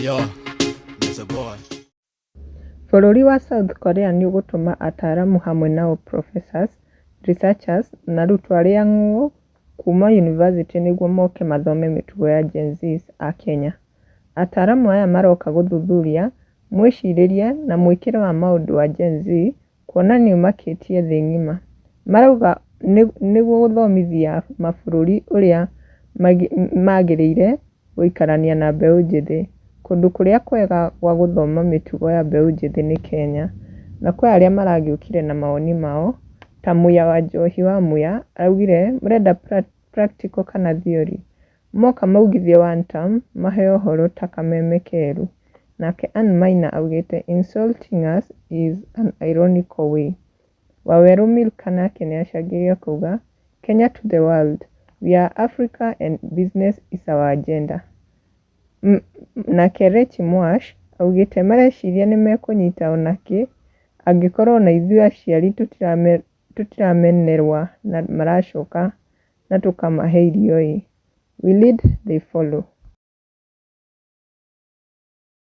Yo, Mr. Boy. Bũrũri wa South Korea nĩũgũtũma ataaramu hamwe nao professors, researchers na arutwo arĩa ng'ũ kuma yunibacĩtĩ nĩguo moke mathome mĩtugo ya Gen Zs a Kenya. Ataaramu aya maroka gũthuthuria mwĩcirĩrie na mwĩkĩre wa maũndũ wa Gen Z kuona nĩũmakĩtie thĩ ng'ima. Marauga nĩguo gũthomithia mabũrũri ũrĩa magĩrĩire gũikarania na mbeũ njĩthĩ. Kũndũ kũrĩa kwega gwa gũthoma mĩtugo ya mbeũ njĩthĩ nĩ Kenya. Na kwĩ arĩa maragĩũkire na mawoni mao, ta Muya wa Njohi wa Muya, araugire mũrenda practical kana theory? Moka maugithie one term, maheo ũhoro ta kameme keru. Nake Ann Maina augĩte insulting us is an ironical way. Wawerũ Milka nake nĩacangĩire akauga Kenya to the world, we are Africa and business is our agenda. Nake Rechi Mwash augĩte mareciria nĩmekũnyita onakĩ angĩkorwo ona ithuĩ aciari tũtiramenerwa na maracoka na tũkamahe irio ĩ. We lead they follow.